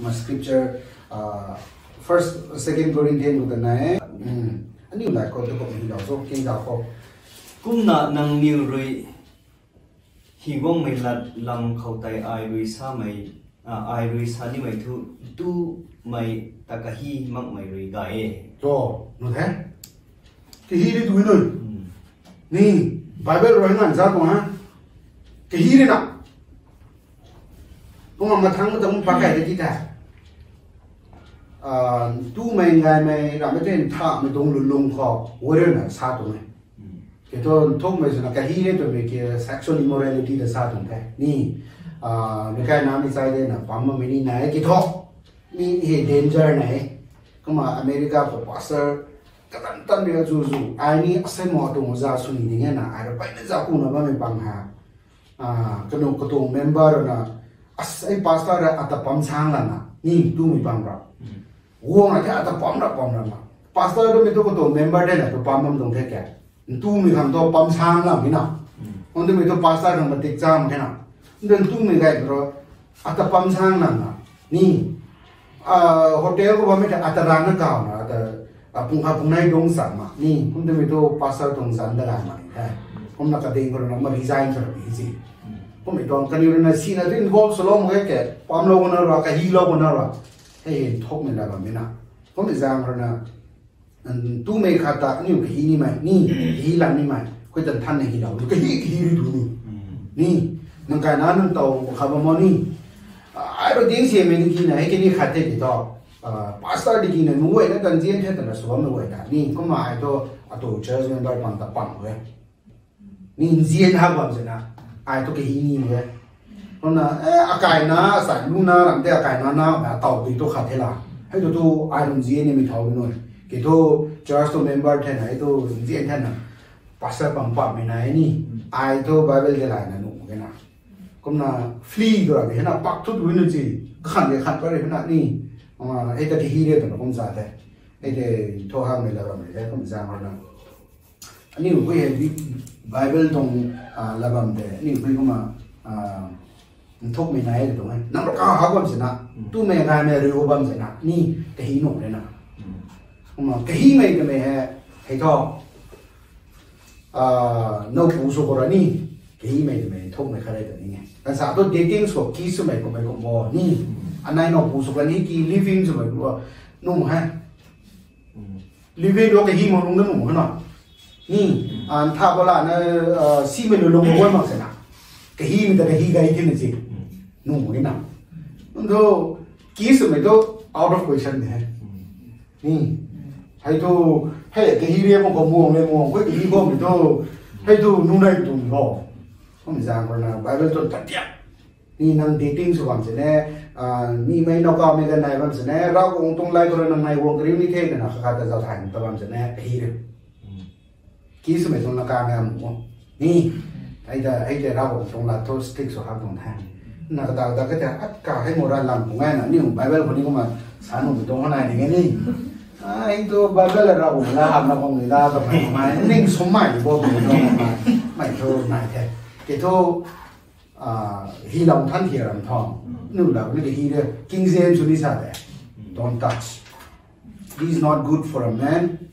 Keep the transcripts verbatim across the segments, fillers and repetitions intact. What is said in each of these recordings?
Ma scripture, uh, First, Second Corinthians khou ta nai e. Hmm. Aniu lai khou tu kum ni lou so, king da khou. Kumna nangniw rui hi guangmei lat lam khou tei ai rui samei, ah, ai rui sa nimei thu, tumei ta kahi makmei rui gay e. To, nu the? Kahi ri tu nu. Hmm. Ni, Bible rui ngan za tuang ha. Kahi ri na. Kumna mathang mathang pa kai de ti the. Ah, tumei ngaymei, ramei ten thamei tuang lulung khou, warrior na sa tuang e. Hmm. Kei thu nthukmei swna kahi e twmei ki sexual immorality ta sa tuang the. Ni, ah, meic kai na mi chai de na pam ma mi ni nai e kei thu. Mi hei danger nai e. Kumna America khou pastor katan tan mi azu zu. Ai ni asei mo tuang za sw ni ding e na. Ai ra pai na za ku na bammei pang ha. Ah, kanu katuang member na. Asei pastor ra ata pam sang la na. Ni tumei pang ra. Hmm. Guang a the ata pam ra pam ra ma. Pastor tu mi tu katuang member de na tu pam bam tuang the kya. Ntumei khang tu pam sang lam ni na. Hmm. Ntumei tu pastor khang matik cham the na. Ntumei gay tu ata pam sang lam na. Ni, ah, hotel khou bammei ta ata rana kau na, ata, ah, pung kha pung nai dong sa ma. Ni, kumtumei tu pastor tuang zan da lam ma ni the. Kumna kading khou na ma resign sa ri si. Kummei tuang kaniw rui na sina tu involve swlou mak ge ke, pam lou na ra, kahi lou na ra. Hei hei nthukmei la bam e na. Kummei zaeng rui na, Tumei khat ta aniu kahi nimei, ni, kahi lan nimei, khui tan than na hi lou, kahi, kahi ri tu ni. Hmm. Ni, nang kai na nang taw kha bam mo ni. Ah, ai ro ding siamei ni ki na, hei kini khat the ki tho. Ah, pastor di ki na, nu wei na tan zian the tan na sw bam nu wei ta. Ni, kumna ai tu, atu church member pang ta pang e. Ni nzian ha bam se na, ai tu kahi ni e. Kumna, eh, akai na, sa lu na, ram te akai na, na, na, tau di tu khat the la. Hei tu tu, ai tu nzian ni mi thau nu. Ki tu, church tu member the na, hei tu nzian the na. Pastor pam pam mi na, hei ni. Ai tu Bible de lai na nu, ke na. Kumna, flee tu ra, ke na, pak tu tu nu chi. Khan de khan pa re na ni. Ah, hei ta kahi de tu na, kum sa the. Hei de, tho ha mi la ram de, kum sa ma na. Aniu pui hei Bi-, Bible tuang, ah, la bam de, aniu pui kumna, ah, nthukmei nai e tuang e. Nang rui kaha bam sina, hmm, tumei ngaymei rui bam sina, ni kahi nuh re na. Hmm. Kumna kahimei kamei hei, hei tho, ah, nowpu sw khou ra ni, kahimei kamei nthukmei khat re ta ni e. Kan sa tu dating sw, kiss swmei kummei kum bo ni, hmm, anei nowpu sw kan ni ki living swmei kum bo, nung hei. Hmm. Living lo kahi mak lung na nuh mak na. Ni, ah, ntha bala na, ah, simei lu lung mak guay mak se na. Kahimei ta kahi gay thina si. Nuh mak na. Ndu, kiss swmei tu out of question de. Ni, hei tu, hei kahi re mak khou muang le muang, koi kahi khou mei tu, hei tu nunei tu ni ho. Kum zaeng khou na Bible tu tat tiak. Ni nang dating sw bam sini, ah, mi mei nowkaw mei ganv nai bam sini, Ravguangc tuang lay khou rui nang nai guang kariu ni the twna khat khat ta zauc thay ta bam sini, kahi riu. Hmm. Kiss swmei tuang na ka ngai mu. Ni, hei ta, hei ta Ravguangc tuang lat thu stick sw hak tuang the. Na kata kata kata, at ka hei mo ra lam pu ngai na, ni Bible khou ni kumna sa nuh mei tuang nai ni nge ni. Ah, hei tu Bible la Ravguangc la hak na khou ni la ta mei, mei, ning sw mei bo mei tuang mei, mei thu nai the. Ke thu, Ah, hi lam than thiak ram thong. Mm. Nu lau ni kahi de, King James sw ni sa de. Mm. Don't touch. It is not good for a man.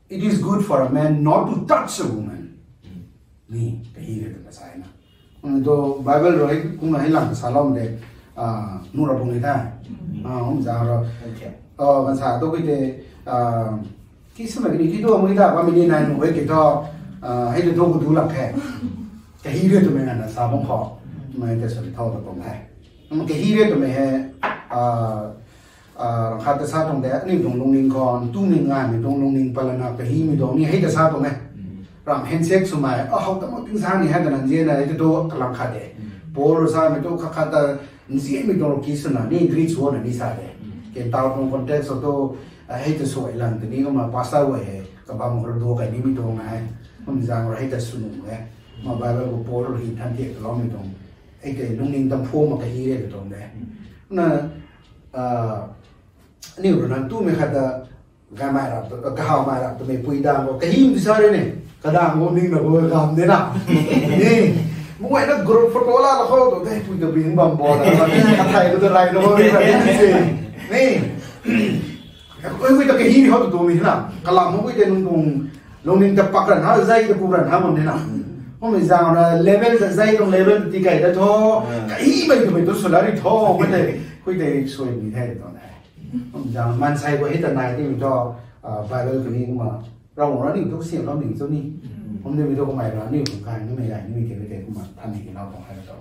It is good for a man not to touch a woman. Mm. Ni, kahi de ta sa na. Kum tu Bible rui, kumna hei lam sa lou de. Ah, nu ra bung ni ta. Mm. Ah, hum za ro. Okay. Oh, kan sa tu ki de, ah, Kiss swmei ni ki tu mui ta, ba mi ni nai nu hei ki thu, ah, hei tu tu ku tu lak the. Kahi riu twmei na sa bam khou. Mei ta sw ri thau ta tuang the. Kum kahi riu twmei hei, ah, ah, khat ta sa tuang de, aniu tuang lungning khou, tumei ngaymei tuang lungning palana kahimei tuang ni hei ta sa tuang e. Ram handshake swmei, ah, how ta mak ting sa ni hei ta nan zian na, hei tu tu kalam khat de. Paul rui samei tu khat khat ta, nzianmei tuang kiss swna, ni Greek sw na ni sa de. Ken tau tuang context khou tu, ah, hei ta sw ai lang ta ni, kumna pastor guay hei, kabam khou rui duak kai nimei tuang na hei. Kum zaeng rui hei ta sw nuh e. Kumna Bible khou Paul rui hei than thiak ta loumei tuang. Hei tei lungning tam phu mak kahi riu tuang de. Na, ah, aniu rui na tumei khat ta, Gaymei rap tu, kahawmei rap twmei pui dang khou, kahim tu sa re ne, kadang khou ning na khou gam de na. Ni, Mui na group photo la la khou tu tei pui ta bing bam bo na. Kathai ko ta lai no ni. Ni. Ui ui ta kahi ni ho tu tu ni na. Kalam mui tei nung tung lungning ta pak ran ha, zai ta ku ran ha bam ni na. Kum zang na level ta zai tuang level ti kai da tho. Kahi mai tu mai tu salary tho. Mui tei, kui tei sui ni thei tu na. Kum zang mansei ko hei ta nai ti mi tho, Bible kani kumna. Rav ra ni tu siam ram ni tu ni. Kum ni mi tu kumai ra ni kum kai ni mai lai ni mi tei mi tei kumna than ni ki nau tuang hai tu.